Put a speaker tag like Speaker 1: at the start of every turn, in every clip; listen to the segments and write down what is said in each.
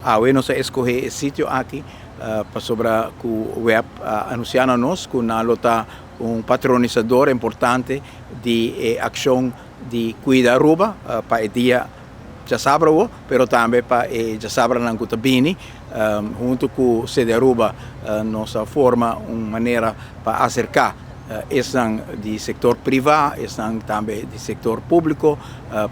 Speaker 1: Awe nos a escoge e sitio aki pasobra cu web a anuncia na nos cu nan lo ta un patronisador importante di e accion di Cuida Aruba pa e dia djasabra awo, pero tambe pa e djasabranan cu ta bini. Hunto cu Sede Aruba nos a forma un manera pa acerca esnan di sector priva, esnan tambe di sector publico,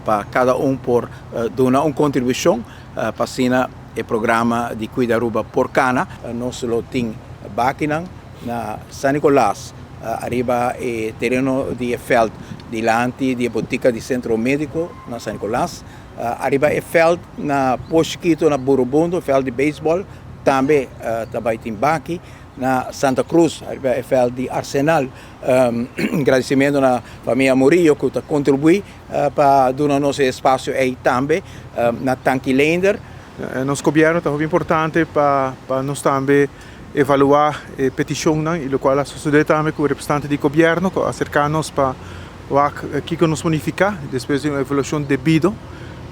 Speaker 1: pa cada un por duna un contribucion Pa asina e programa di Cuida Aruba por cana. Nos lo tin bakinan na San Nicolas ariba e tereno di e veld dilanti di e botica di Centro Medico na San Nicolas. Ariba e veld na Post Chiquito na Burubundo, veld di baseball, tambe ta bay tin baki. Na Santa Cruz ariba e veld di Arsenal. Gradicimento na famia Murillo cu ta contribui Pa duna nos e espasio ei tambe na Tanki Leender.
Speaker 2: Nos gobierno ta hopi importante pa nos tambe evalua e peticionnan y locual a sucede tambe cu representante di gobierno cu a acerca nos pa wak kico nos por nifica despues di un evaluacion debido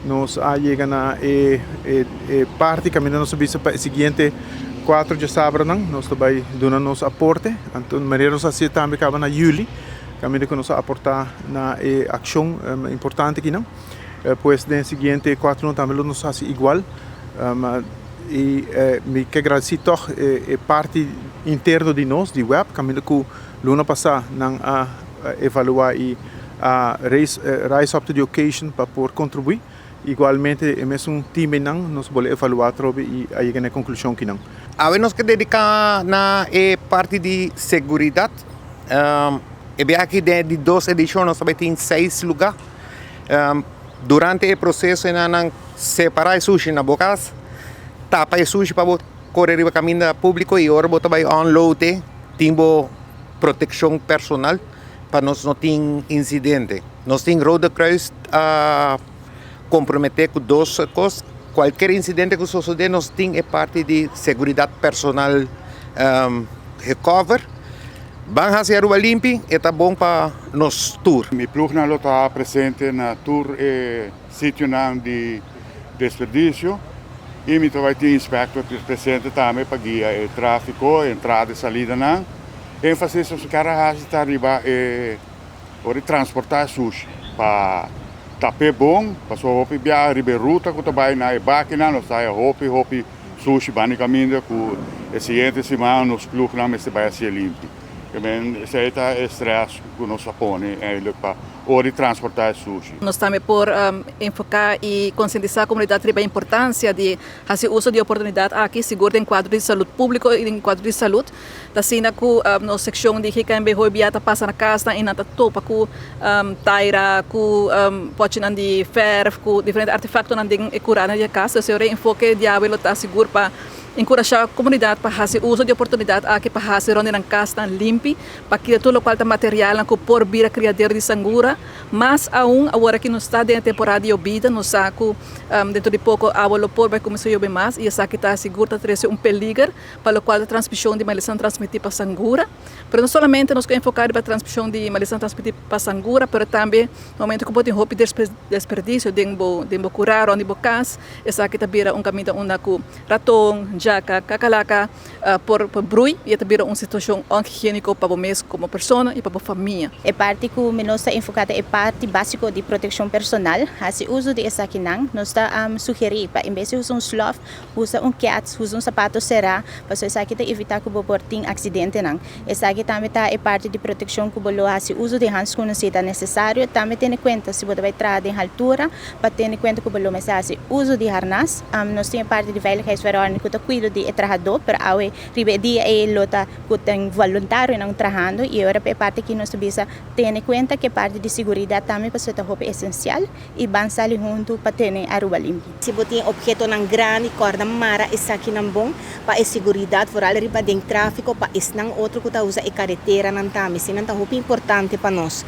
Speaker 2: nos a yega na e parti caminda nos a bisa pa e siguiente cuatro djasabranan nos ta bay duna nos aporte anto manera nos a haci tambe caba na juli. Kaminda ku nos a aportá na e akshon importante akinan. Pues den e siguiente kuater luna tambe lo nos hasi igual. I mi ke gradisí tòg e parti interno di nos, di web, kaminda ku luna pasá nan a evaluá i a rise up to the occasion pa por kontribuí. Igualmente e mesun teamnan nos bole evaluá atrobe i a yega na e konklushon kinan.
Speaker 3: Awe nos ke dediká na e parti di seguridat. E biaha aki den e di dos edishon nos ta bai tin seis lugá. Durante e proseso nan nan separá e sushi na bo kas, tapa e sushi pa bo kore riba kaminda públiko i ora bo ta bai unload e tin bo protekshon personal pa nos no tin insidente. Nos tin Rode Kruis a komprometé ku dos kos, kualker insidente ku sosodé nos tin e parti di seguridat personal gekover. Ban hasi Aruba limpi, e ta bon pa nos tur.
Speaker 4: Mi plugnan lo ta presente na tur e sitionan di desperdisio i mi ta bai tin inspektor presente tambe pa guia e trafiko, entrada i salidanan. Énfasis nos kier a hasi ta riba e Ora di transportá e sushi pa tap'é bon, pasobra hopi biaha riba e ruta ku ta bai na e bakinan nos ta haya hopi hopi sushi banda di kaminda ku e siguiente siman nos plugnan mester bai hasié limpi. Esei ta e strès ku nos a pone eigenlijk pa ora di transportá e sushi.
Speaker 5: Nos tambe por enfoká i konsientisá komunidat riba e importansia di hasi uso di e oportunidat aki, sigur den kuadro di salud públiko i den kuadro di salud. Ta asina ku nos sekshon di GKMB hoy bia ta pasa na kasnan i nan ta topa ku taira, ku pòchinan di fèrf, ku diferente artefaktonan den e kuranan di e kas. Esei ora e enfoke di awe lo ta sigur pa enkurashá komunidat pa hasi uso di e oportunidat aki pa hasi rònt di nan kasnan limpi, pa kita tur lokual ta materialnan ku por bira kriadero di sangura. Mas aun awor aki nos ta den e temporada di yobida, nos sa ku dentro di poko awa lo por bai kuminsá yobe mas i esaki ta sigur ta trese un peliger. Pa lokual ta transmishon di malesanan transmití pa sangura. Pero no solamente nos ku enfoká riba transmishon di malesanan transmití pa sangura, pero tambe na momento ku bo tin hopi desperdisio den bo den bo kurá rònt di bo kas, esaki ta bira un kaminda unda ku raton, djaka, kakalaka por por brui i e ta bira un situashon onhigiéniko pa bo mes komo persona i pa bo famia.
Speaker 6: E parti ku nos ta enfoká ta e parti básiko di protekshon personal. Hasi uso di esakinan. Nos ta sugerí pa en bes di usa un slòf, Usa un kèts, usa un sapato será, pasobra esaki ta evitá ku bo por tin aksidentenan. Esaki tambe ta e parti di protekshon ku bo lo hasi uso di handschoenen si ta nesesario. Tambe tene kuenta si bo ta bai traha den haltura, pa tene kuenta ku bo lo mester hasi uso di harnas. Nos tin e parti di veiligheidsverordening ku ta kuido di e trahadó, pero awe riba e dia ei lo ta ku tin voluntarionan trahando i e ora pa e parti aki nos ta bisa tene kuenta ku e parti di siguridat tambe pasobra ta hopi esensial i ban sali huntu pa tene Aruba limpi.
Speaker 7: Si bo tin obhetonan grandi, kòrda mara esakinan bon pa e siguridat, vooral riba den tráfiko, pa esnan otro ku ta usa e kareteranan tambe. Eseinan ta hopi importante pa nos.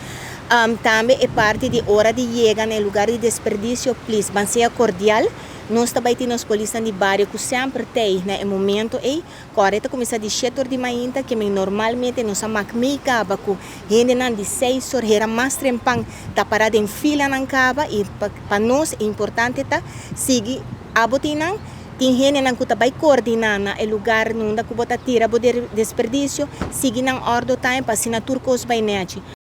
Speaker 7: Tambe e parti di ora di yega na e lugar di desperdisio, plis ban sea kordial. Nos ta bai tin nos polisnan di bario ku semper t'ei na e momento ei. Kòrda e ta kuminsá di shete or di mainta, ke men normalmente nos a mak mei kaba ku hendenan di seis or hera mas trempan ta pará den filanan kaba i pa nos e importante ta sigui abo tin nan. Tin hendenan ku ta bai koordiná na e lugá unda ku bo ta tira bo desperdisio, sigui nan òrdu tambe pa asina tur kos bai nèchi.